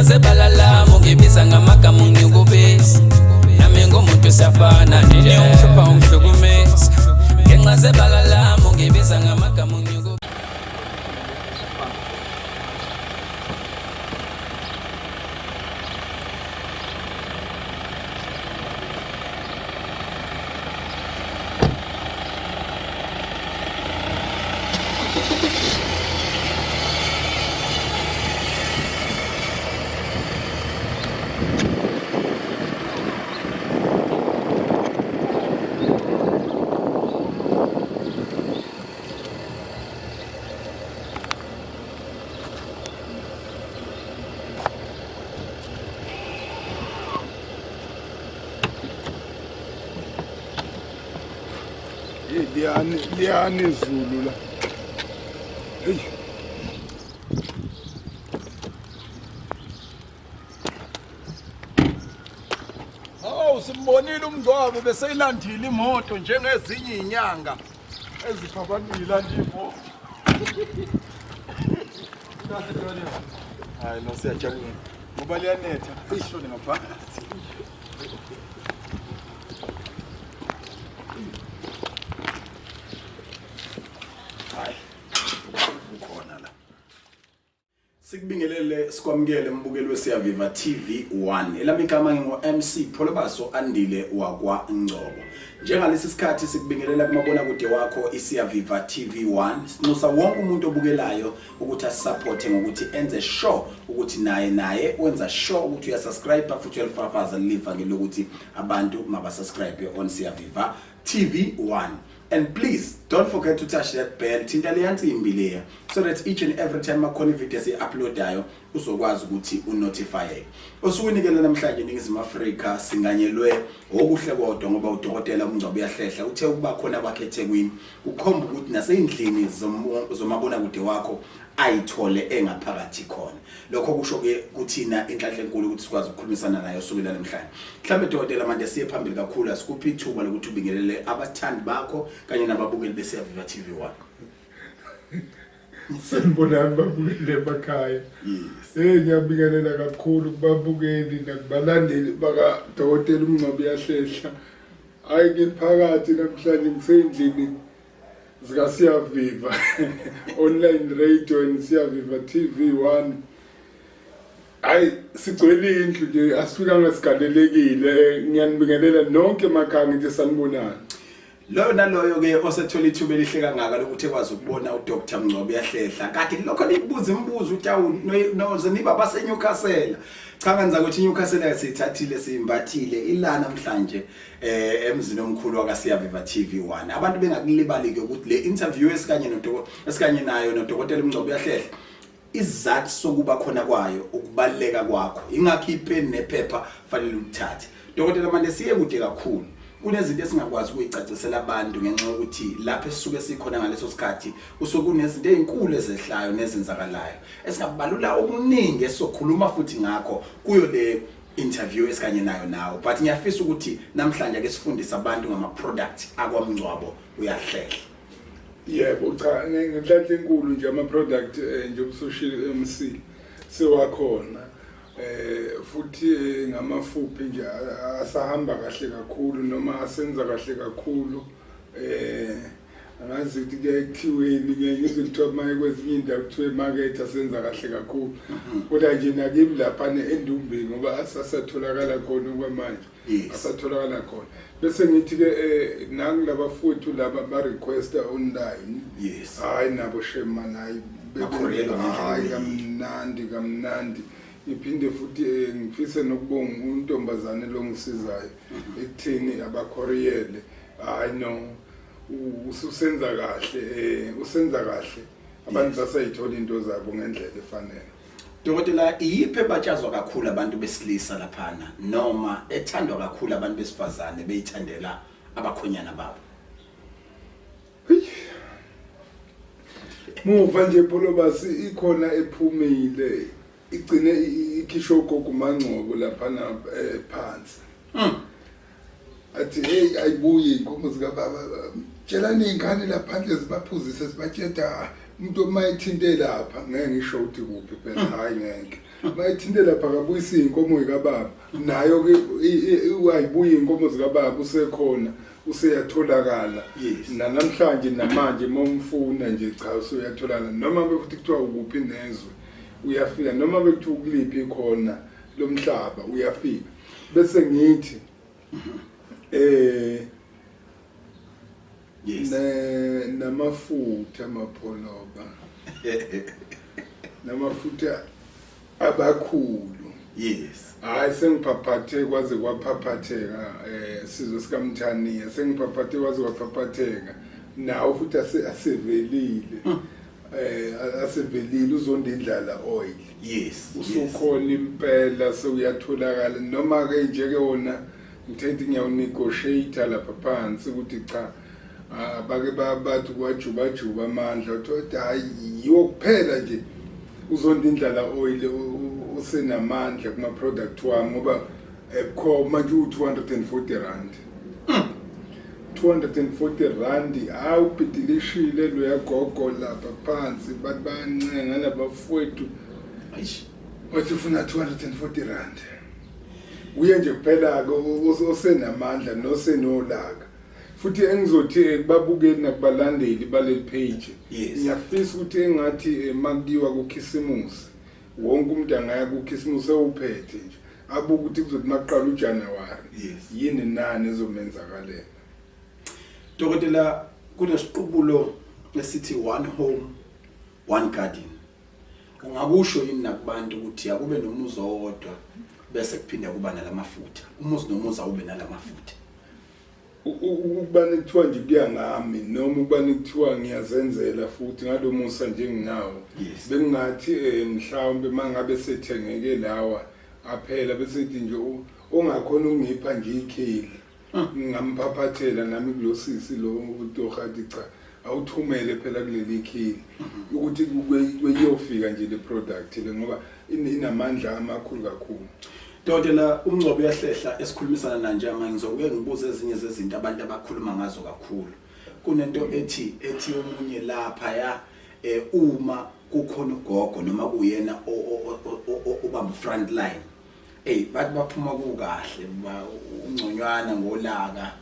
Ngenxa zebala lami ungibiza ngamagama ungikubisa. Nami ngumuntu siyafana nje ungihlupha ungihlukumeza. Ngenxa zebala lami ungibiza ngamagama ungikubisa. Hey, liyani liyani izulu la. Hey. Hawu simbonile umngcwabo beseyilandile imoto njengezinye izinyanga ezipha abantu yilanda imoto. Hayi no siyajabula ngoba liyanetha ishone ngaphakathi. Hayi ukhona la. Sikubingelele sikwamukele mbukeli weSiyaviva TV 1. Elami igama ngingu MC Pholobaso Andile wakwa Ngcobo. Njengalesi sikhathi sikubingelela kumabona kude wakho iSiyaviva TV 1. Sinxusa wonke umuntu obukelayo ukuthi asupporte ngokuthi enze sure ukuthi naye naye wenza sure ukuthi uyasubscribe futhi uyalifafaza liva ngelokuthi abantu mabasubscribe on Siyaviva TV 1. And please don't forget to touch that bell, thinta leya nsimbi leya so that each and every time makhona ivideo esiyi-uploadayo uzokwazi ukuthi unotifyeke. Osukwini ke namhlanje eNingizimu Afrika singanyelwe okuhle kodwa ngoba udokotela uMngcwabo uyahlehla uthe ukuba khona kwakhe eThekwini kukhomba ukuthi naseyindlini zomabonakude wakho ayithole engaphakathi khona. Lokho kusho ke kuthina inhlanhla enkulu ukuthi sikwazi ukukhulumisana naye osukwini lwanamhlanje. Mhlawumbe dokotela manje siye phambili kakhulu asikuphi ithuba lokuthi ubingelele abathandi bakho kanye nababukeli beSiyaviva TV 1. Sanibonani babukeli emakhaya. Yes. Hey ngiyabingelela kakhulu kubabukeli nakubalandeli bakaDokotela uMngcwabo Yahlehla. Hayi ngiphakathi namhlanje ngisendlini zikaSiyaviva online radio and Siyaviva TV 1. Hayi sigcwele indlu nje asifikanga sigalelekile ngiyanibingelela nonke emakhaya ngithi sanibonani. Loyo naloyo ke osethola ithuba elihle kangaka lokuthi ekwazi ukubona uDr Mngcobo uyahlehla. Kade lokho nibuza imibuzo ukuthi awu noze niba base Newcastle. Cha ngenza ukuthi iNewcastle siyithathile siyimbathile ila namhlanje eh emzini omkhulu wakaSiyaviva TV 1. Abantu bengakulibali ke ukuthi le interview esikanye nodokotela esikanye nayo nodokotela uMngcobo uyahlehla isizathu sokuba khona kwayo ukubaluleka kwakho ingakho ipeni nephepha fanele ulithathe dokotela manje siye kude kakhulu kunezinto esingakwazi ukuyicacisela abantu ngenxa yokuthi lapho esisuke sikhona ngaleso sikhathi kusuke kunezinto ezinkulu ezehlayo nezenzakalayo esingabalula okuningi esizokhuluma futhi ngakho kuyo le interview esikanye nayo nawe but ngiyafisa ukuthi namhlanje ake sifundise abantu ngama product akwamngcwabo uyahlehla. Yebo cha ngenhlanhla enkulu nje ama product eh, nje ubusushilo MC sewakhona eh futhi eh, ngamafuphi nje asahamba kahle kakhulu noma asenza kahle kakhulu eh angazi ukuthi kuyaye kuthiweni ngeke ngizwe kuthiwa maye kwezinye indawo kuthiwa emakethe asenza kahle kakhulu kodwa nje nakimi laphana endumbeni ngoba asasatholakala khona okwamanje asatholakala khona bese ngithi ke eh, nangu labafowethu laba ba requesta online yes hayi nabo shema hayi hayi kamnandi kamnandi ngiphinde futhi eh, ngifise nokubonga untombazane lo ngisizayo ekutheni abakhoriyele hayi no ususenza kahle eh usenza kahle abantu basayithola into zabo ngendlela efanele. Dokotela iyiphi ebatshazwa kakhulu abantu besilisa laphana noma ethandwa kakhulu abantu besifazane beyithandela abakhonyana babo? Muva nje Pholobasi ikhona ephumile igcine ikhishwe ugogo Mangcobo laphana eh, phansi. Athi hey ayibuye inkomo zikababa tshelani iy'ngane laphandle zibaphuzise zibatsheda umuntu uma ethinte lapha ngeke ngisho ukuthi kuphi phela hhayi ngeke. Mayithinte lapha akabuyisa iy'nkomo zikababa, nayo-ke ayibuye iy'nkomo zikababa, usekhona, useyatholakala. Nanamhlanje namanje uma umfuna nje, cha, usuyatholakala. Noma futhi kuthiwa ukuphi nezwe, uyafika. Noma bekuthiwa ukuliphi khona lomhlaba, uyafika. Bese ngithi namafutha amapholoba, namafutha abakhulu. Hayi, sengiphaphathe kwaze kwaphaphatheka, sizwe sikaMthaniya, sengiphaphathe kwaze kwaphaphatheka. Nawo futhi asevelile, asevelile uZonda Indlala oil. Usukhona impela, sewuyatholakala. Noma ke nje ke wona ngithe ngiyawunegotiate lapha phansi ukuthi cha, bake bathi kwajubajuba amandla, uthi hayi, yiwo kuphela nje uZonda Indlala oil usenamandla kuma product wami, ngoba ebukho manje u240 rand, 240 rand. Awubhidilishile loya gogo lapha phansi, bathi bayancenga labafowethu. Eish. Wathi ufuna 240 rand. Uye nje kuphela-ke osenamandla nosenolaka. Futhi engizothi kubabukeli nakubalandeli baleli page, ngiyafisa ukuthi engathi makuyiwa kuKhisimusi, wonke umuntu angaya kuKhisimusi ewuphethe nje, abuke ukuthi kuzothi makuqala uJanuwari yini nani ezomenzakalela. Dokotela, kunesiqubulo esithi one home, one garden. Ungakusho yini nakubantu ukuthi akube nomuzi owodwa bese kuphinda kuba nalamafutha, umuzi nomuzi awube nalamafutha? Ukubane kuthiwa nje kuya ngami, noma ukubane kuthiwa ngiyazenzela futhi ngalo musa nje enginawo, bengingathi mhlawumbe mangabe sethengeke lawa aphela, bese ithi nje ongakhona ukungipha nje ikheli, ngingamphaphathela nami kulosisi lo utoha, athi cha, awuthumele phela kuleli kheli, ukuthi kuyofika nje le product le, ngoba inamandla amakhulu kakhulu. Dokotela, umngcwabo uyahlehla esikhulumisana na njengamanje. Ngizokuke ngibuze ezinye zezinto abantu abakhuluma ngazo kakhulu. Kunento ethi omunye lapha ya uma kukhona ugogo noma kuyena obamba front line, hey, bathi baphuma kukahle, ungconywana ngolaka,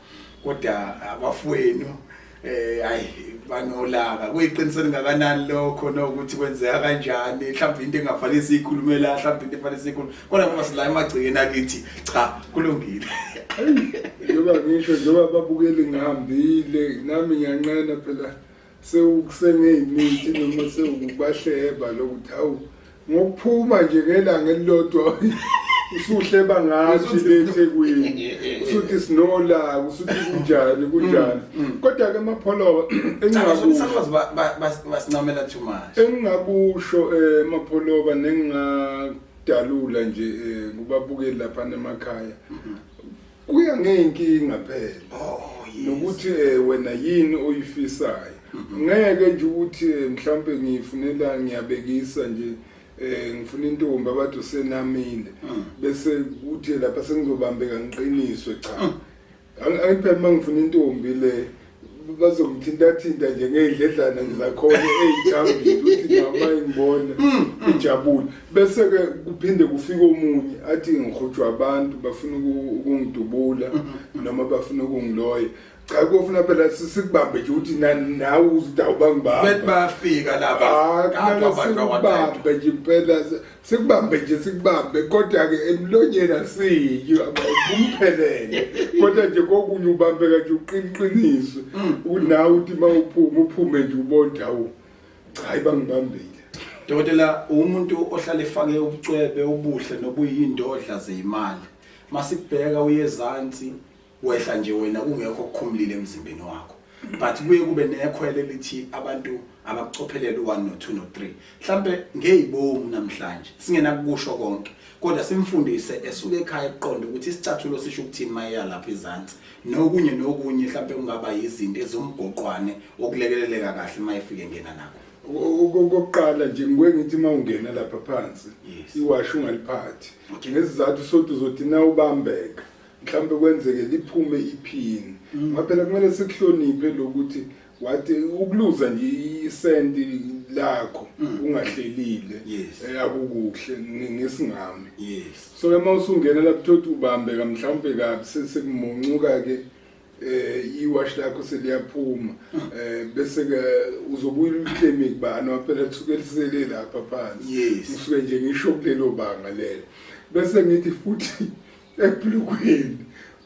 kodwa abafowenu hayi, banolaka. Kuyiqiniso ngakanani lokho, nokuthi kwenzeka kanjani? Mhlawumbe into engafanele siyikhulume la, mhlawumbe into efanele siyikhulume kodwa ngoba sila emagcekeni akithi, cha, kulungile. Njengoba ngisho, njengoba babukeli, ngihambile nami, ngiyanqena phela sewukusengeyimithi noma sewukubahleba lokuthi hawu, ngokuphuma nje ngelanga elilodwa usuhleba ngathi le eThekwini, usuthi sinolaka, usuthi kunjani kunjani. Kodwa-ke amapholoba engingakusho, Salukazi basincamela too much. Engingakusho emapholoba nengingadalula nje kubabukeli lapha emakhaya, kuya ngey'nkinga phela nokuthi wena yini oyifisayo. Ngeke nje ukuthi mhlawumbe ngiyifunela, ngiyabekisa nje, ngifuna intombi, abathi usenamile, bese kuthi lapha sengizobambeka ngiqiniswe. Cha, angiphela uma ngifuna intombi le, bazongithinta-thinta nje ngey'ndledlana nje zakhona ey'thambile, ukuthi noma ingibona ijabule. Bese-ke kuphinde kufike omunye athi ngihujwa abantu bafuna ukungidubula noma bafuna ukungiloya. Cha, kofuna phela sikubambe nje ukuthi nawe uze uthi awubangibamba. Bethi bayafika laba. Ah, kade kumele abantu abathathu. Sikubambe nje impela, sikubambe nje, sikubambe, kodwa-ke emlonyeni asiyi kumphelele, kodwa nje kokunye ubambeka nje uqiniqiniswe ukuthi nawe uthi uma uphuma, uphume nje ubone, hawu cha, hayi, bangibambile. Dokotela, umuntu ohlale efake ubucwebe obuhle nobuyindodla zeyimali. Masikubheka uyezansi, wehla nje wena kungekho okukhumulile emzimbeni wakho, but kuye kube nekhwele lithi abantu abakucophelela u1 no2 no3. Mhlambe ngeyibomu namhlanje singenakusho konke, kodwa simfundise esuke ekhaya eqonda ukuthi isicathulo sisho ukuthini mayeya lapha ezansi, nokunye nokunye, mhlambe kungaba izinto ezumgoqwane okulekeleleka kahle mayefike ngena nakho. Okokuqala nje, ngike ngithi uma ungena lapha phansi, iwashi ungaliphathi, ngesizathu sokuthi uzothi na ubambeka mhlawumbe kwenzeke liphume iphini, ngoba phela kumele sikuhloniphe lokuthi Wathi ukuluza nje isenti lakho ungahlelile akukuhle ngesingami. So ke uma usungena lapho thothi ubambeka mhlawumbe kabi, sekumuncuka ke iwashi lakho seliyaphuma, bese ke uzobuya uclaim kubani phela thuke lisele lapha phansi. Ngisuke nje ngisho kulelo banga lelo, bese ngithi futhi ebhlukweni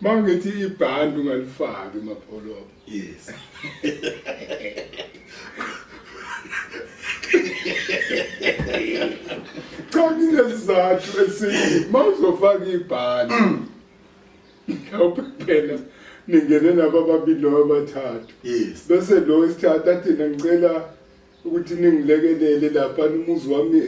mangithi ibhandi ungalifaki, Mapholoba. Cha, nginesizathu esithi mawuzofaka ibhandi, mhlawumbe phela ningene nabo ababili noma abathathu, bese lo wesithathu athi, "Ngicela ukuthi ningilekelele lapha, umuzi wami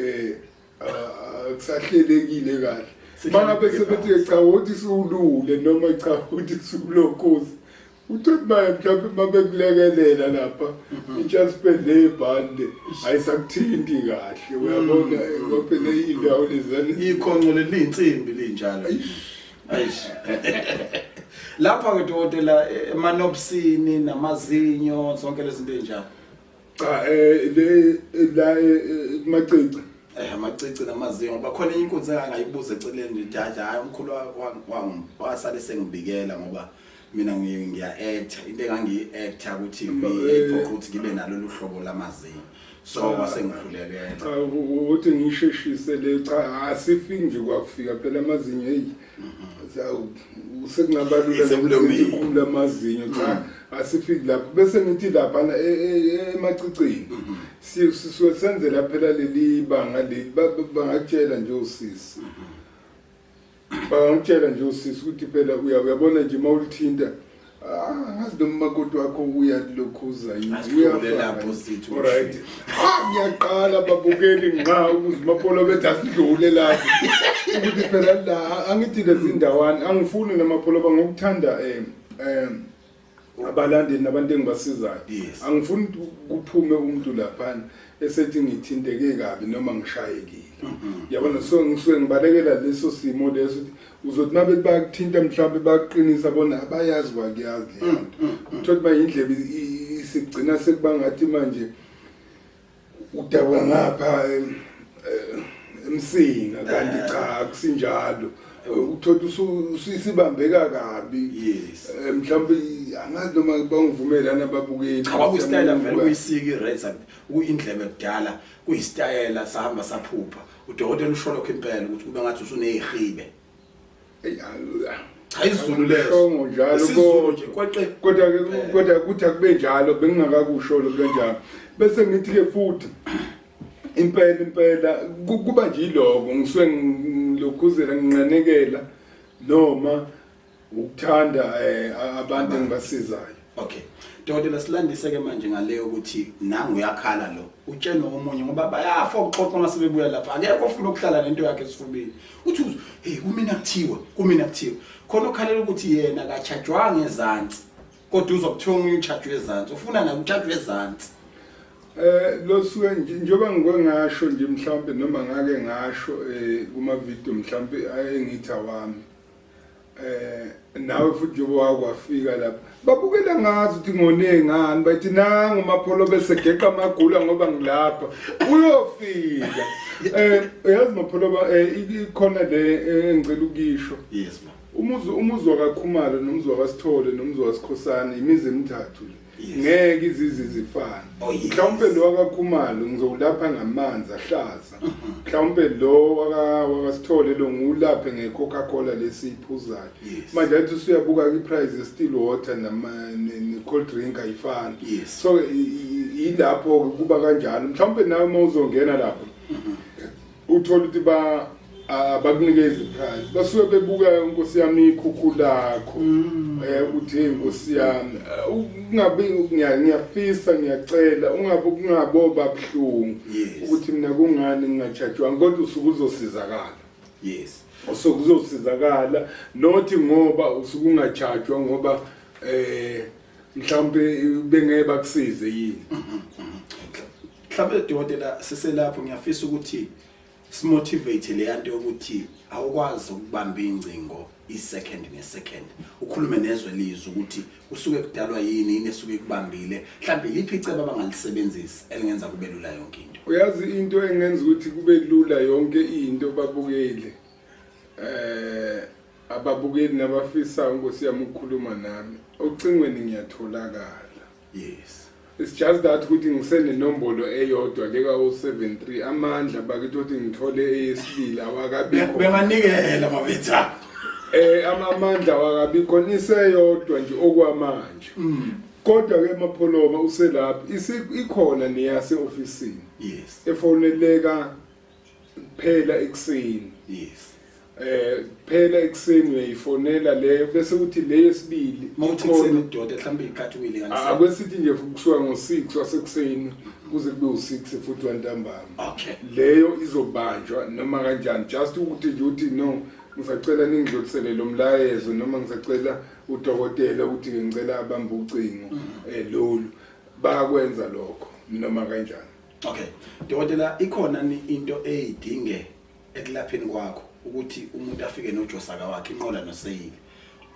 akusahlelekile kahle." Mangabe sebethi, "Cha, wothi siwulule," noma, "Cha, wothi siwulokhuze," uthi maye mhlawumbe mabekulekelela lapha intshaspend lebhande ayisakuthinti kahle, uyabona, ngoba phela iy'ndawo lezana Ikhonco leliyinsimbi linjalo. Ayish. Lapha ke dokotela, emanobsini namazinyo, zonke lezi zinto ezinjalo. Cha, le la kumacici. Amacici namazinyo, ngoba khona enye inkunzi engangayibuza eceleni nje, jaja, hayi, umkhulu wasale sengibikela, ngoba mina ngiya-acta, into engangiyi-acta ku-TV yayiphoqa ukuthi ngibe nalolu hlobo lamazinyo, so wasengikhulekela. Cha, ukuthi ngisheshise le, cha, asifiki nje kwakufika phela amazinyo, hey, sekungabalula. Isemlomeni. Ukukhumula amazinyo, cha, asifiki lapho. Bese ngithi lapha emacicini sisuke senzela phela leli banga leli, bangakutshela nje usisi, bangakutshela nje usisi ukuthi phela uyabona nje uma ulithinta, angazi noma umakoti wakho uyalokhuza yini. Asidlule Uyafaka lapho yini? sithi Alright. Ah, ngiyaqala babukeli nqa ukuze uMapholo bethi asidlule lapho, ukuthi phela la angithi lezi ndawana angifuni namapholo ngokuthanda abalandeli nabantu engibasizayo. Angifuni ukuthi kuphume umuntu laphana esethi ngithinteke kabi noma ngishayekile, yabona. So ngisuke ngibalekela leso simo leso, ukuthi uzothi uma bethi bayakuthinta mhlawumbe bakuqinisa, bona abayazi kwakuyazi leyo nto, uthola uba indlebe isigcina sekuba ngathi manje udabuka ngapha emsinga, kanti cha, akusinjalo. Uthola usibambeka kabi. Mhlawumbe angazi noma bangivumelana ababukeli. Cha, kwakuyisitayela vele, kuyisika i-razor kuyindlebe kudala, kuyisitayela, sahamba saphupha. Udokotela usho lokho impela ukuthi kube ngathi usuneyihibe. Eyi, Cha, isiZulu leso. Angishongo njalo. IsiZulu kodwa nje kweqe. Kodwa ke, kodwa kuthi akube njalo, bengingakakusho lokho kanjalo. Bese ngithi ke futhi impela impela kuba nje iloko ngisuke ngilokhuzela, nginqanekela noma ukuthanda abantu engibasizayo. Okay. Dokotela, silandise ke manje ngaleyo ukuthi nangu uyakhala lo. Utshene omunye, ngoba bayafa ukuxoxa uma sebebuya lapha. Akekho ofuna ukuhlala nento yakhe esifubeni. Uthi hey, kumina kuthiwa, kumina kuthiwa. Khona okhalela ukuthi yena akachajwanga ezansi. Kodwa uzwa kuthiwa omunye uchajwe ezansi. Ufuna naye uchajwe ezansi. Lo suke njengoba ngike ngasho nje mhlawumbe, noma ngake ngasho kuma video mhlawumbe engithi awami. Nawe futhi njengoba wakwafika lapha, babukela ngazi ukuthi ngone ngani, bathi nangu Mapholo bese geqa amagula ngoba ngilapha uyofika. Uyazi Mapholo ba ikhona le engicela ukuyisho. Yes ma. Umuzi wakaKhumalo nomuzi wakaSithole nomuzi wakaSikhosana imizi emithathu le. Ngeke izizi zifane. Mhlawumbe lo wakaKhumalo ngizowulapha ngamanzi ahlaza, mhlawumbe lo wakaSithole lo ngiwulaphe nge-Coca-Cola lesiyiphuzayo. Manje athi usuyabuka i-price ye-still water ne-cold drink ayifani. So yilapho kuba kanjalo. Mhlawumbe nawe uma uzongena lapho uthola ukuthi ba abakunikeza iprice, basuke bebuka, inkosi yami, ikhukhu lakho, uthi, "Hey, nkosi yami," ungabi ngiyafisa, ngiyacela ungabe kungaboba buhlungu ukuthi mina kungani ngingachajwanga, kodwa usuke uzosizakala. Usuke uzosizakala, nothi ngoba usuke ungachajwa ngoba mhlawumbe bengeke bakusize yini. Mhlawumbe dokotela, siselapho, ngiyafisa ukuthi Simotivate le nto yokuthi awukwazi ukubamba ingcingo isecond nesecond, ukhulume nezwe lizwe ukuthi kusuke kudalwa yini, yini esuke ikubambile, mhlawumbe liphi icebo abangalisebenzisa elingenza kube lula yonke into. Uyazi into engenza ukuthi kube lula yonke into, babukeli, ababukeli nabafisa, Nkosi yami, ukukhuluma nami ocingweni, ngiyatholakala. It's just that ukuthi ngisenenombolo eyodwa leka 073, amandla bakithi ukuthi ngithole eyesibili awakabikho. Benganikela mabetha. Amandla awakabikho, niseyodwa nje okwamanje. Kodwa ke Mapholoba uselapha, ikhona neyase ofisini. Efoneleka phela ekuseni. Phela ekuseni uyayifonela leyo, bese kuthi le yesibili Mawuthi ekuseni doda, mhlawumbe ikhathi uyilinganisela. Akwesithi nje kusuka ngo-6 wasekuseni kuze kube u-6 futhi wantambama. Leyo izobanjwa noma kanjani, just ukuthi nje uthi no, ngisacela ningidlulisele lo mlayezo, noma ngisacela udokotela ukuthi ngicela abambe ucingo, lolu bayakwenza lokho noma kanjani. Okay. Dokotela, ikhona ni into eyidinge ekulapheni kwakho ukuthi umuntu afike nojosaka wakhe, inqola noseyili,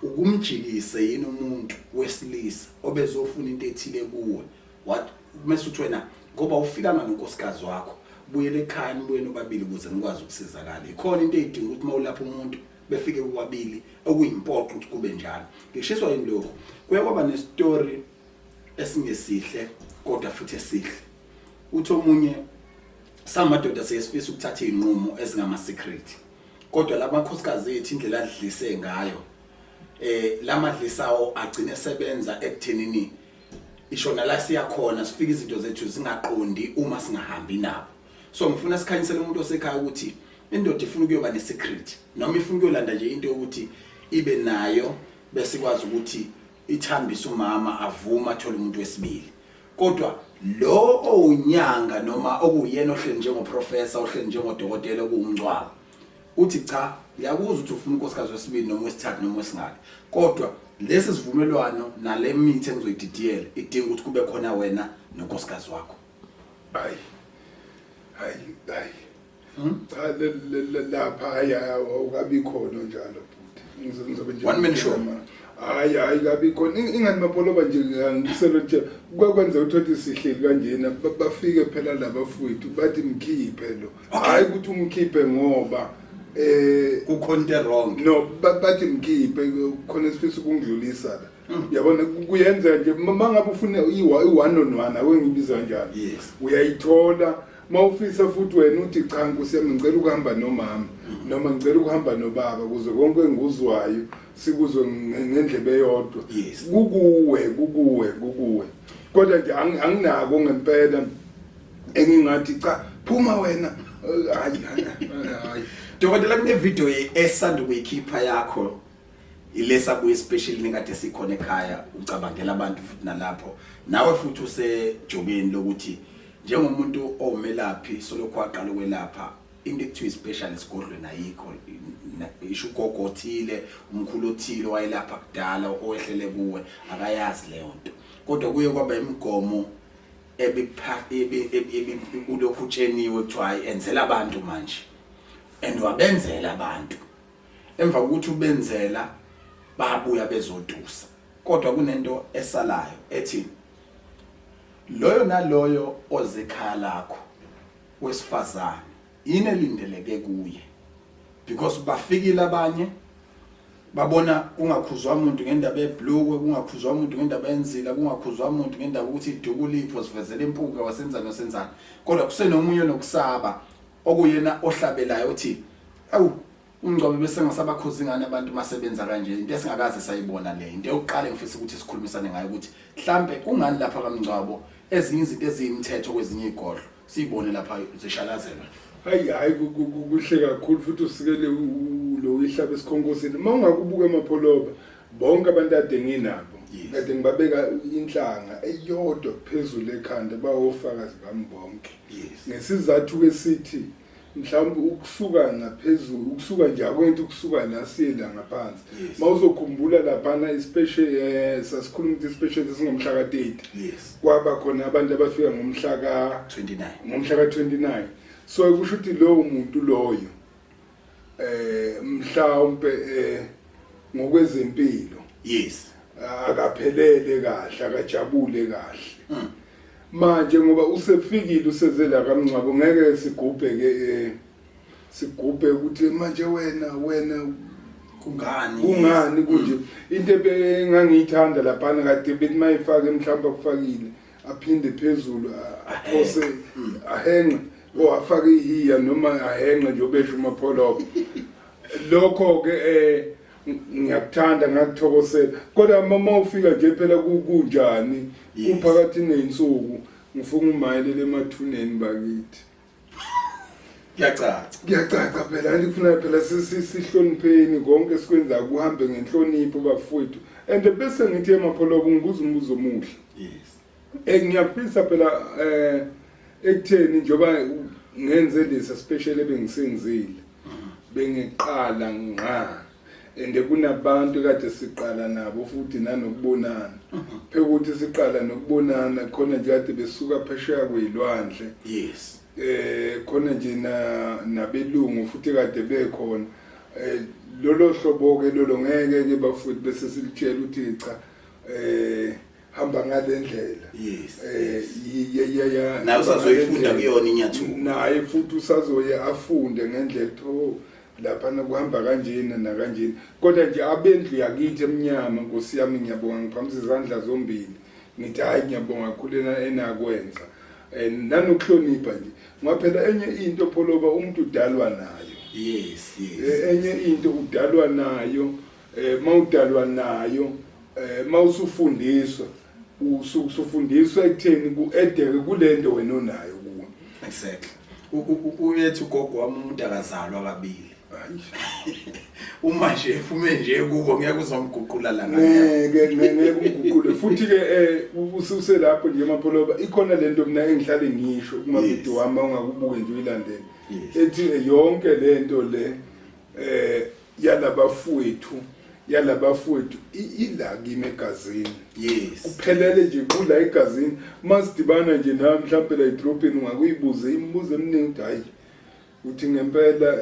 ukumjikise yini umuntu wesilisa obezofuna into ethile kuwe, what mase uthi wena ngoba ufikanga nonkosikazi wakho, buyele ekhaya nibuye nobabili ukuze nikwazi ukusizakala? Ikhona into eyidinga ukuthi mawulapha umuntu befike bobabili, okuyimpoqo ukuthi kube njalo? Ngishiswa yini lokho? Kuye kwaba nestory esingesihle kodwa futhi esihle. Uthi omunye, samadoda siyesifisa ukuthatha izinqumo ezingama secret, kodwa lamakhosikazi ethu indlela adlise ngayo lamadlisawo agcine sebenza ekuthenini ishona la siyakhona, sifika izinto zethu zingaqondi uma singahambi nabo. So ngifuna sikhanyisele umuntu osekhaya ukuthi indoda ifuna ukuyoba ne-secret noma ifuna ukuyolanda nje into yokuthi ibe nayo, bese ikwazi ukuthi ithambise umama avuma athole umuntu wesibili. Kodwa lo owunyanga noma okuyena ohleli njengoprofessor, ohleli njengodokotela okuwumngcwabo, uthi cha, ngiyakuzwa ukuthi ufuna unkosikazi wesibili noma wesithathu noma wesingaki, kodwa lesi sivumelwano nale mithi engizoyididiyela idinga ukuthi kube khona wena nonkosikazi wakho. Hayi, hayi, hayi, cha, lapha hayi, awukabi khona njalo bhuti. Ngizobe nje One man show. Hayi, hayi, kabi khona. Ingani Mapholoba nje ngiselo nje kwakwenza ukuthi sihleli kanjena, bafike phela labafowethu bathi mkhiphe lo. Hayi ukuthi umkhiphe ngoba kukhona into wrong. No, bathi mkhiphe, khona esifisa ukungidlulisa la. Yabona, kuyenzeka nje mangabe ufuna i-one on one, ake ngibiza kanjalo. Uyayithola mawufisa, futhi wena uthi cha, Nkosi yami, ngicela ukuhamba nomama noma ngicela ukuhamba nobaba kuze konke engikuzwayo sikuzwe ngendlebe eyodwa. Kukuwe, kukuwe, kukuwe. Kodwa nje anginako ngempela engingathi cha, phuma wena. Hayi, hayi, hayi. Dokotela, kune video esanda ukuyikhipha yakho, ilesa buye special nikade sikhona ekhaya, ucabangela abantu futhi nalapho nawe futhi usejobeni lokuthi njengomuntu owumelaphi solokhu waqala ukwelapha, into ekuthiwa special esigodlweni ayikho. Isho ugogo othile, umkhulu othile owayelapha kudala owehlele kuwe akayazi leyo nto, kodwa kuye kwaba imigomo ebipha ulokhu utsheniwe kuthiwa hayi, enzela abantu manje, and wabenzela abantu. Emva kokuthi ubenzela, babuya bezotusa, kodwa kunento esalayo ethi loyo naloyo ozekhaya lakho wesifazane yini elindeleke kuye, because bafikile abanye babona kungakhuzwa umuntu ngendaba ebhlukwe, kungakhuzwa umuntu ngendaba enzila, kungakhuzwa umuntu ngendaba ukuthi iduku lipho sivezele impuka wasenzani wasenzani, kodwa kusenomunye onokusaba okuyena ohlabelayo uthi awu, umngcwabo bese ngasabakhuza ingane abantu masebenza kanje, into esingakaze sayibona le. Into yokuqala engifisa ukuthi sikhulumisane ngayo ukuthi mhlambe kungani lapha kamngcwabo ezinye izinto eziyimithetho kwezinye igodlo siyibone lapha zishalazelwa. Hayi, hayi, kuhle kakhulu futhi usikele lo ihlaba esikhonkosini. Uma ungakubuka emapholoba, bonke abantu ade nginabo kade ngibabeka inhlanga eyodwa phezulu ekhanda, bawofakazi bami bonke. Ngesizathu ke sithi mhlawumbe ukusuka ngaphezulu, ukusuka nje akwenti ukusuka la siye la ngaphansi. Mawuzokhumbula laphana especially sasikhuluma ukuthi especially singomhla ka-30. Kwaba khona abantu abafika ngomhla ka 29. Ngomhla ka-29. So kusho ukuthi lowo muntu loyo mhlawumbe ngokwezempilo akaphelele kahle, akajabule kahle. Manje ngoba usefikile useze la kaMngcwabo, ngeke sigubhe ke sigubhe ukuthi manje wena kungani kungani kunje. Into ebengangiyithanda laphana kade bethi mayifake mhlawumbe akufakile aphinde phezulu aphose ahenqe o afake ihiya noma ahenqe nje obesho uMapholoba. Lokho ke ngiyakuthanda, ngakuthokozela. Kodwa mama ufika nje phela kunjani kuphakathi nezinsuku, ngifuna umayelele emathuneni bakithi. Kuyacaca. Kuyacaca phela, ngifuna phela sihlonipheni konke sikwenza kuhambe ngenhlonipho bafowethu. And bese ngithi eMapholoba ngibuza umbuzo omuhle. Yes. Ngiyafisa phela ekutheni njengoba ngenze lesa special ebengisenzile, bengiqala ngqa and kunabantu kade siqala nabo futhi nanokubonana. Phela ukuthi siqala nokubonana khona nje kade besuka phesheya kwezilwandle. Yes. Khona nje nabelungu futhi kade bekhona. Lolo hlobo ke lolo ngeke ke bafuthi bese silitshela ukuthi cha hamba ngalendlela. Yes. Naye usazoyifunda kuyona inyathuko. Naye futhi usazoye afunde ngendlela ukuthi lapha kuhamba kanjena nakanjena. Kodwa nje abendlu yakithi emnyama, Nkosi yami ngiyabonga, ngiphakamisa izandla zombili ngithi hayi ngiyabonga kakhulu enakwenza. Nanokuhlonipha nje, ngoba phela enye into Pholoba umuntu udalwa nayo. Yes, yes. Enye into udalwa nayo, mawudalwa nayo, mawusufundiswa, usufundiswa ekutheni kuedeke kulento wena onayo kuwe. Exactly. Uyethi ugogo wami umuntu akazalwa kabili. Uma nje ephume nje kubo ngeke uzomguqula la ngeke umguqule. Futhi ke uselapho nje Mapholoba, ikhona lento mina engihlale ngisho kumavidiyo wami ungakubuke nje uyilandele. Ethi yonke lento le yalabafowethu ila kimi egazini. Yes. Kuphelele nje kula egazini. Masidibana nje nami mhlawumbe la edrobheni ungakuyibuza imibuzo eminingi, hayi uthi ngempela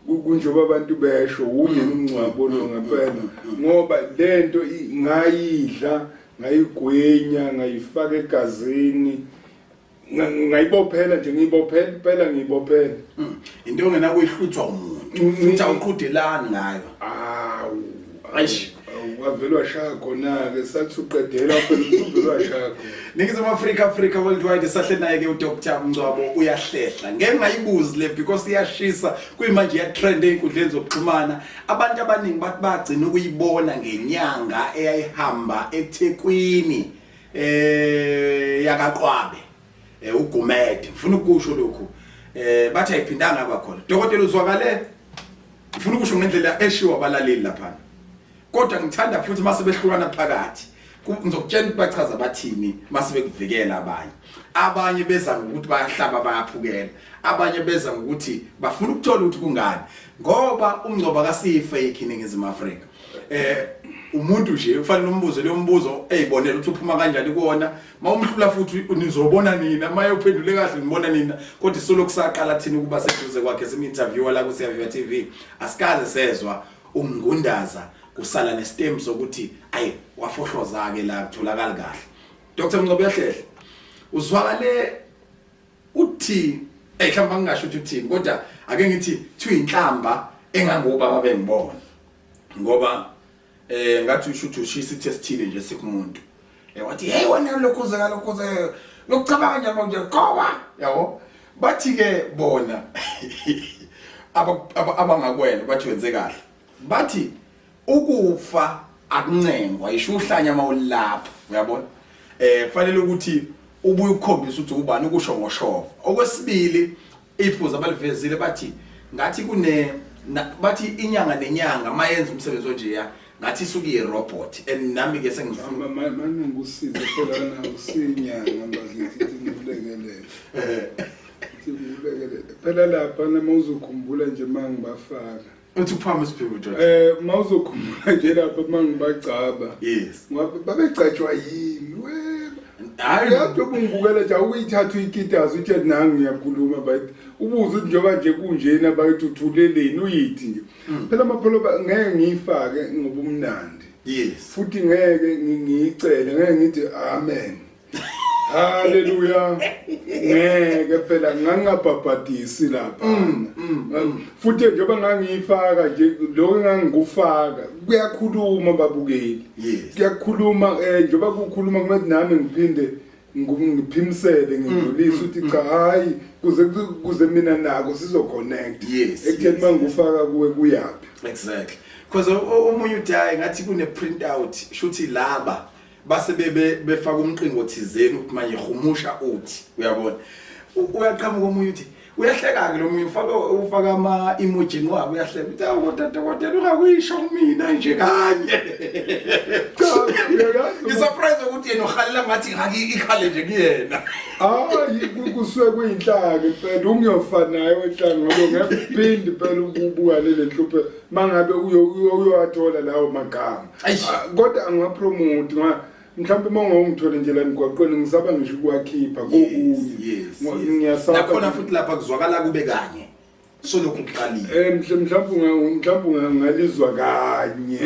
kunjengoba abantu besho uye umngcwabo lo ngempela, ngoba lento ngayidla, ngayigwinya, ngayifaka egazini, ngayibophela nje, ngiyibophela impela, ngiyibophela. Into ongenakuyihlutshwa umuntu futhi awuqhudelani ngayo. Awu, Eish. wavele washaya khona-ke, sathi uqedela phela uvele washaya khona. Ningizimu Afrika, Africa Worldwide, sahle naye ke uDr Mngcwabo uyahlehla. Ngeke ngayibuzi le because iyashisa, kuyimanje iyatrend einkundleni zokuxhumana. Abantu abaningi bathi bagcina ukuyibona ngenyanga eyayihamba eThekwini yakaQwabe, uGumede. Ngifuna ukusho lokhu. Bathi ayiphindanga kwakhona. Dokotela uzwakale, ngifuna ukusho ngendlela eshiwo abalaleli lapha. Kodwa ngithanda futhi mase behlukana phakathi. Ngizokutshela ukuthi bachaza bathini mase bekuvikela abanye. Abanye beza ngokuthi bayahlaba bayaphukela. Abanye beza ngokuthi bafuna ukuthola ukuthi kungani. Ngoba uMngcwabo akasiyi fake eNingizimu Afrika. Umuntu nje ufanele umbuzo leyo mbuzo eyibonela ukuthi uphuma kanjani kuwona. Mawumhlula futhi nizobona nina, maye uphendule kahle nibona nina. Kodwa isolo kusaqala thina ukuba seduze kwakhe sim-interviewer la ku Siyaviva TV. Asikaze sezwa umngundaza kusala nestem sokuthi ayi wafohloza ke la kutholakala kahle. Dr Mngcwabo uyahlehla. Uzwakale uthi mhlawumbe angingasho ukuthi uthini, kodwa ake ngithi thiwa inhlamba engangobaba bengibona. Ngoba ngathi usho ukuthi ushisa ithe sithile nje sikumuntu. Wathi hey wena lokhuze kalokhuze lokucabanga nje manje qoba yabo. Bathi ke bona abangakwena bathi wenze kahle. Bathi ukufa akuncengwa, isho uhlanya mawulapha, uyabona? Fanele ukuthi ubuye ukukhombisa ukuthi ubani ukusho ngoshova. Okwesibili iphuza abalivezile bathi ngathi kune bathi inyanga nenyanga mayenza umsebenzi onje ya ngathi isuke iye robot. And nami ke sengifuna Manje ngikusize phela na usinyanga mbakithi ngikulekelele. Ngikulekelele. Phela lapha nama uzokhumbula nje mangibafaka. Uthi uphama isiphiwo nje. Mawuzokhumbula nje lapha mangibagcaba. Yes. Ngoba babegcatshwa yimi we. Hayi. Uyazi ubungibukela nje awuyithatha uyikitaza utshele nangu ngiyakhuluma bayithi ubuze ukuthi njengoba nje kunjena bayithi uthuleleni uyithi nje. Phela amapholo ngeke ngiyifake ngobumnandi. Yes. Futhi ngeke ngiyicele ngeke ngithi amen. Haleluya. Ngeke phela ngangingabhabhadisi lapha. Futhi njengoba ngangiyifaka nje lokho engangikufaka kuyakhuluma babukeli. Yes. Kuyakhuluma njengoba kukhuluma kumele nami ngiphinde ngiphimisele ngidlulise ukuthi cha hayi kuze mina nako sizoconnect. Yes, Ekutheni yes, mangikufaka kuwe kuyaphi. Exactly. Because omunye uthi hayi ngathi kune print out shuthi laba base bebe befaka umqingo thizeni ukuthi manje humusha uthi uyabona. Uyaqhamuka omunye uthi uyahleka ke lo munye ufaka ama emoji nqwaba uyahleka uthi awu kodwa dokotela ungakuyisho kumina nje kanye. Cha uyayazi Ngisurprise ukuthi yena uhalela ngathi ngaki ikhale nje kuyena. Hayi kusuke kuyinhlaka impela ungiyofa nayo enhlanga ngoba ngeke uphinde impela ubukane le nhluphe mangabe uyowathola lawo magama. Eish. Ah, kodwa angiwapromote ngoba mhlawumbe uma ungawungithole nje la emgwaqweni ngisaba ngisho ukuwakhipha kokunye. Yes. Yes. Ngiyasaba. Nakhona futhi lapha kuzwakala kube kanye. Solokhu kuqalile. Mhlawumbe ungalizwa kanye.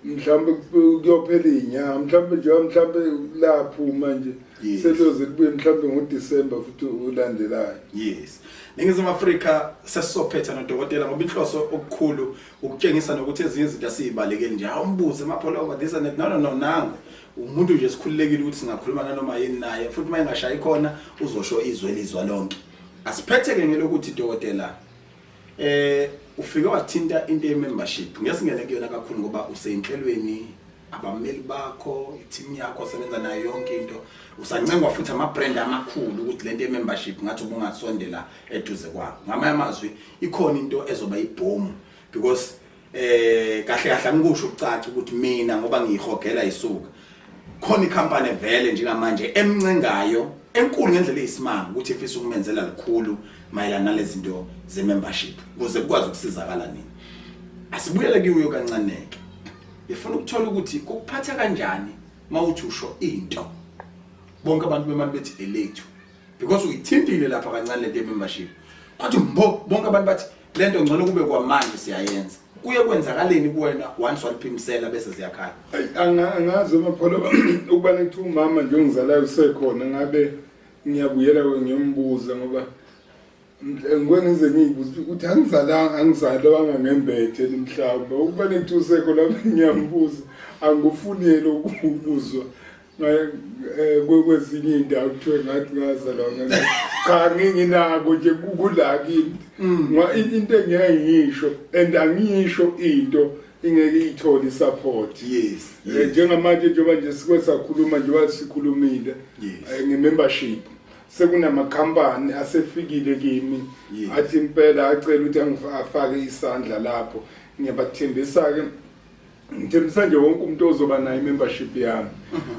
Mhlawumbe kuyophela inyanga, mhlawumbe nje mhlawumbe laphuma nje. Yes. Seloze kubuye mhlawumbe ngoDecember futhi ulandelayo. Yes. Ningizimu Afrika sesizophetha nodokotela ngoba inhloso okukhulu ukutshengisa nokuthi ezinye izinto asizibalekeli nje. Awumbuze Mapholoba this and that. No no no nangu. Umuntu nje sikhululekile ukuthi singakhuluma nanoma yini naye futhi uma engashayi khona uzosho izwe lizwa lonke. Asiphethe ke ngelokuthi dokotela ufike wathinta into ye membership. Ngesingene kuyona kakhulu ngoba useyinhlelweni abameli bakho, i-team yakho osebenza nayo yonke into. Usancengwa futhi ama brand amakhulu ukuthi lento ye membership ngathi ubungasondela eduze kwabo. Ngamanye amazwi ikhona into ezoba ibhomu because kahle kahle angikusho ukucaca ukuthi mina ngoba ngiyihogela isuka. Khona icompany vele njengamanje emncengayo enkulu ngendlela eyisimanga ukuthi ifisa ukumenzela likhulu mayelana nalezi zinto ze membership ukuze kukwazi ukusizakala nini. Asibuyele kuyo kancane ke. Ngifuna ukuthola ukuthi kukuphatha kanjani mawuthi usho into. Bonke abantu bemali bethi elethu because uyithintile lapha kancane lento ye membership. Kwathi mbo bonke abantu bathi lento ngcono kube kwamanje siyayenza. Kuye kwenzakaleni kuwena once waliphimisela bese ziyakhala. Angazi Mapholoba ukuba nithi umama nje ongizalayo usekhona ngabe ngiyabuyela kuye ngiyombuza ngoba ngike ngize ngiyibuze ukuthi angizalanga angizalwanga ngembethe mhlawumbe ukuba nithi usekho lapho ngiyambuza angikufuneli ukubuzwa kwezinye iy'ndawo kuthiwe ngathi ngazalwa ngembethe. Cha nginginako nje kula kimi. Ngoba into engeke ngisho and angisho into ingeke iyithole isupport. Yes, yes. Njengamanje njengoba nje sike sakhuluma njengoba sikhulumile nge-membership sekunamakhampani asefikile kimi Yes. athi impela acela ukuthi afake isandla lapho. Ngiyabathembisa-ke, ngithembisa nje wonke umuntu ozoba nayo i-membership yami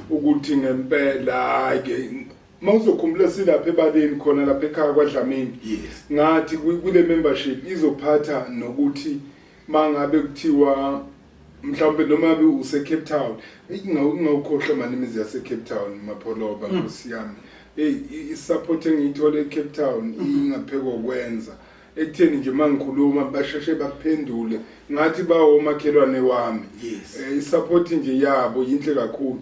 ukuthi ngempela hhayi-ke mawuzokhumbula silapha ebaleni khona lapha ekhaya kwaDlamini. Yes. Ngathi kule membership izophatha nokuthi mangabe kuthiwa mhlawumbe noma ngabe use Cape Town, ingawukhohlwa mani imizi yase Cape Town Mapholoba Nkosi yami. Hey, i-support engiyithole e Cape Town ingaphekwa ukwenza. Ekutheni nje mangikhuluma basheshe baphendule ngathi bawomakhelwane wami. Yes. I-support nje yabo yinhle kakhulu.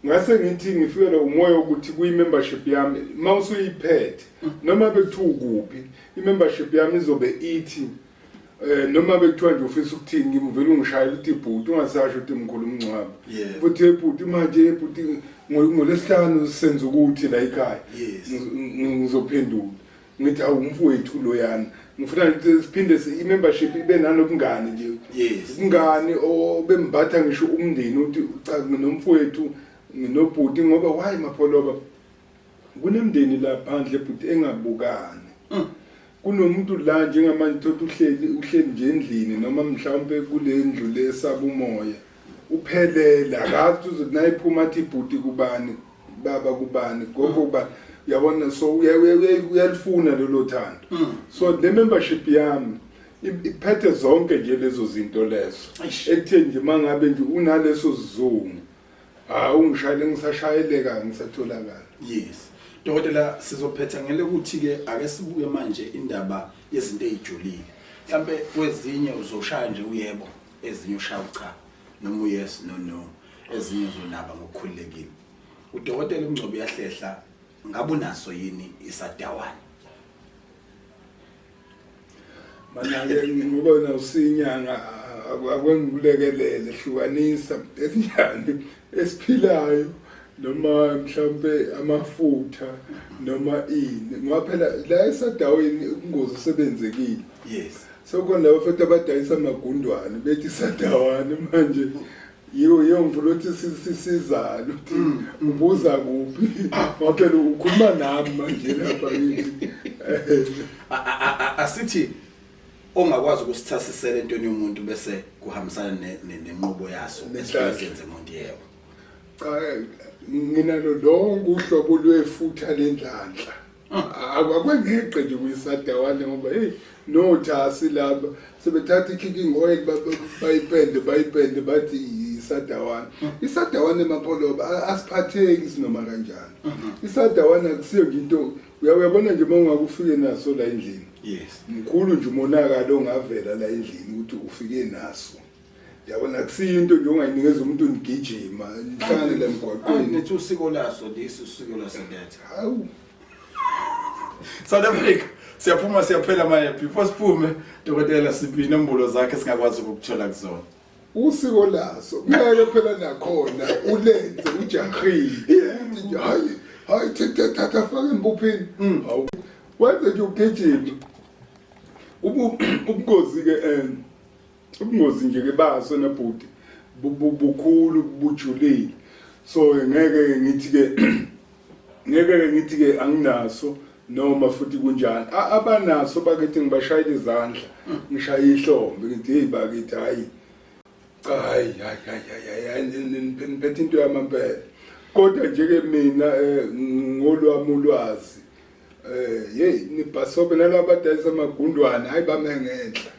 Ngase ngithi ngifikele umoya ukuthi kuyi membership yami mawusuyiphethe noma bekuthiwa ukuphi i-membership yami izobe ithi noma bekuthiwa nje ufisa ukuthini ngivele ungishayela uthi bhuti ungasasho ukuthi mkhulu umngcwabo. Yeah. Futhi bhuti manje bhuti ngolesihlanu senza ukuthi la ekhaya. Yes. Ngizophendula ngithi awu umfowethu loyana ngifuna nje siphinde i-membership ibe nanobungani nje. Yes. Ubungani obembatha ngisho umndeni uthi cha nginomfowethu nginobhuti ngoba why Mapholoba kunemndeni la phandle bhuti engabukani. Kunomuntu la njengamanje thothi uhleli nje endlini noma mhlawumbe kule ndlu lesabumoya uphelele akazi uzothi nayiphuma athi bhuti kubani baba kubani gogo kubani uyabona so uyalifuna lelo thando. So le membership yami iphethe zonke nje lezo zinto lezo. Eish. Ekutheni nje mangabe nje unaleso sizungu Hawu, ungishayele ngisashayeleka, ngisatholakala. Yes. Dokotela, sizophetha ngele ukuthi ke ake sibuke manje indaba yezinto ezijulile. Mhlambe kwezinye uzoshaya nje uyebo, ezinye ushaya ucha, noma uyes no no, ezinye uzonaba ngokukhululekile. Udokotela uNgcobo uyahlehla, ngabe unaso yini isadawane? Mana-ke ngoba wena usinyanga, akwengikulekelele hlukanisa esinjani esiphilayo noma mhlawumbe amafutha noma ini, ngoba phela la esadaweni ubungozi osebenzekile. Sekukhona laba futhi abadayisa amagundwane bethi isadawane manje. Yiyo ngifuna ukuthi sisizane ukuthi ubuza kuphi, ngoba phela ukhuluma nami manje lapha ngithi Asithi ongakwazi ukusithasisela entweni yomuntu bese kuhambisana nenqubo yaso Nenhlanhla. esiyenze umuntu, yebo. Cha, nginalo lonke uhlobo lwefutha lenhlanhla. Akwengeqe nje kuyisadawane, ngoba hey, nothasi laba sebethatha i-cooking oil, bayipende bathi isadawane. Isadawane, Mapholoba, asiphatheki sinoma kanjani. Isadawane akusiyo nje into, uyabona nje uma ungake ufike naso la endlini, mkhulu nje umonakalo ongavela la endlini ukuthi ufike naso. Yabona, akusiyo into nje ongayinikeza umuntu nigijima nihlangane la emgwaqweni. Nethi usiko laso lesi, usiko laso that. Hawu. South Africa, siyaphuma, siyaphela manje. Before siphume, dokotela, siphi inombolo zakhe singakwazi ukukuthola kuzona? Usiko laso ngeke phela nakhona ulenze ujahile uthi nje hayi hayi, thatha thatha, faka empuphini. Hawu, wenze nje ugijima. Ubungozi ke, ubungozi nje ke baso nabhuti bukhulu, bujulile, so ngeke ngithi ke ngeke ngithi ke anginaso noma futhi kunjani. Abanaso bakithi ngibashayela izandla, ngishaya ihlombe, ngithi hey bakithi, hayi cha, hayi hayi hayi hayi hayi, niphethe into yamampela. Kodwa nje ke mina, ngolwami ulwazi, hey, nibhasobe nalaba badayisa amagundwane, hayi, bame ngenhla.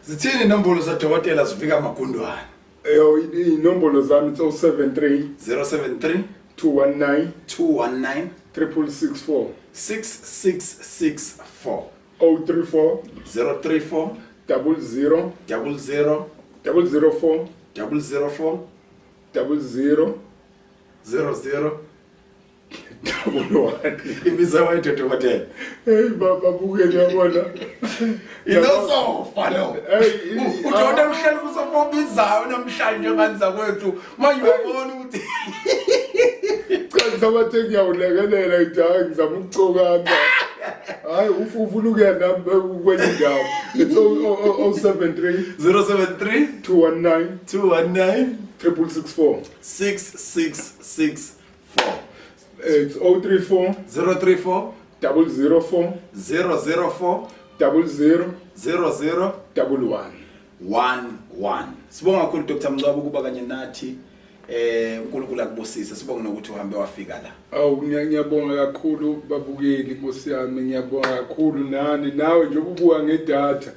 Zithini inombolo zadokotela zifika amagundwane? Eyo, inombolo zami it's 073 073 219 219 6664. 6664. 034 034 00 00 004 004 00 00 11. Ibiza wayedwa, dokotela. Hey baba, bukele, yabona. Inosofa lo. Hey, Udokotela uhleli kusofa obizayo namhlanje, ngani zakwethu. Manje uyabona ukuthi Cha, ngisabathe ngiyawulekelela, ngithi hayi, ngizama ukucokana. Hayi, ufuna ukuya nami kwenye indawo. It's 073 073 219 219 6664. 6664. It's 034 034 004 004 00 00 11. 11. Sibonga kakhulu, Dr Mncwabo, ukuba kanye nathi. uNkulunkulu akubusise. Sibonga nokuthi uhambe wafika la. Awu, ngiyabonga kakhulu babukeli, Nkosi yami, ngiyabonga kakhulu nani, nawe njengoba ubuka ngedatha.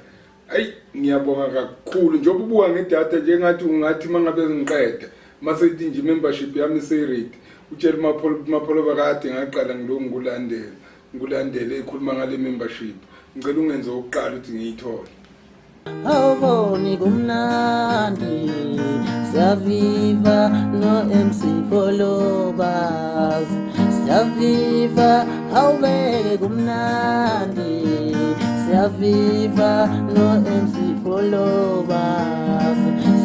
Ayi, ngiyabonga kakhulu njengoba ubuka ngedatha, njengathi ungathi mangabe ngiqeda mase ithi nje membership yami seyiready, utshela uMapholo, uMapholo bakade ngaqala ngilokhu ngikulandele ekhuluma ngale membership, ngicela ungenze okokuqala ukuthi ngiyithole. Awuboni kumnandi, siyaviva no MC Pholobas, siyaviva, awubeke kumnandi, siyaviva no MC Pholobas,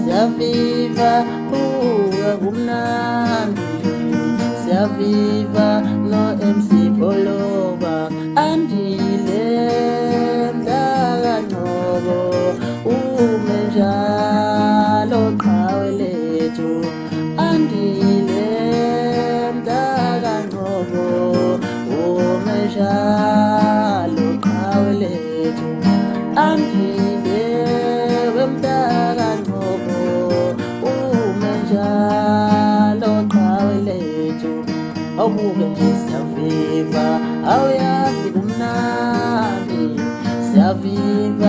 siyaviva, buka kumnandi, siyaviva no MC Pholoba. Andile mntakaNgcobo, ume njalo qhawe lethu. Andile mntakaNgcobo, ume njalo qhawe lethu. Andile wemntakaNgcobo, ume njalo qhawe lethu. Awubuke nje, siyaviva, awuyazi kumnandi, siyaviva.